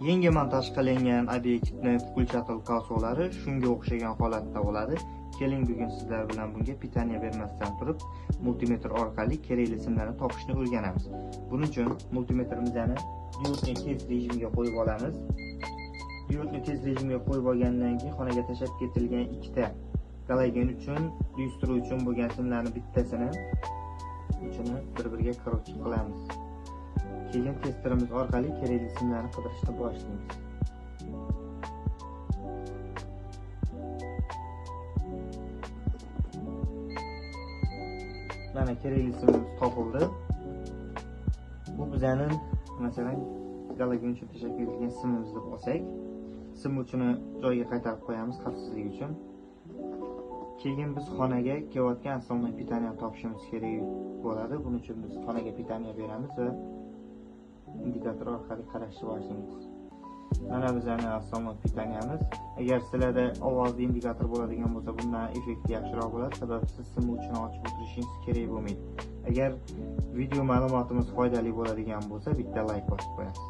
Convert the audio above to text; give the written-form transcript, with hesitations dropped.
Yangi montaj qilingan obyektni включатель konsolari shunga o'xshagan holatda bo'ladi. Keling, bugun sizlar bilan bunga pitaniya bermasdan turib multimetr orqali kerakli simlarni topishni o'rganamiz. Buning uchun multimetrimizni diodni tez rejimga qo'yib olamiz. Diodni tez rejimga qo'yib olgandan keyin xonaga tashlab ketilgan ikkita galogen uchun, lyustra uchun bo'lgan simlarni bittasini uchini bir-biriga qiruvchi qilamiz. Keyin testerimiz orqali kerakli simlarni qidirishni boshlaymiz. Mana kerakli simimiz topildi. Bu bizaning masalan galogen uchun tashlab ketilgan simimiz deb olsak, sim uchini joyiga qaytarib qo'yamiz xavfsizlik uchun. Keyin biz xonaga kelayotgan основной pitaniyani topishimiz kerak bo'ladi. Buning uchun biz xonaga pitaniya beramiz va indikator orqali qarashni boshlaymiz. Mana bizning основной pitaniyamiz. Agar sizlarda ovozli indikator bo'ladigan bo'lsa, bundan effekti yaxshiroq bo'ladi, sababi siz sim uchini ochib o'tirishingiz kerak bo'lmaydi. Agar video ma'lumotimiz foydali bo'ladigan bo'lsa, bitta like bosib qo'yasiz.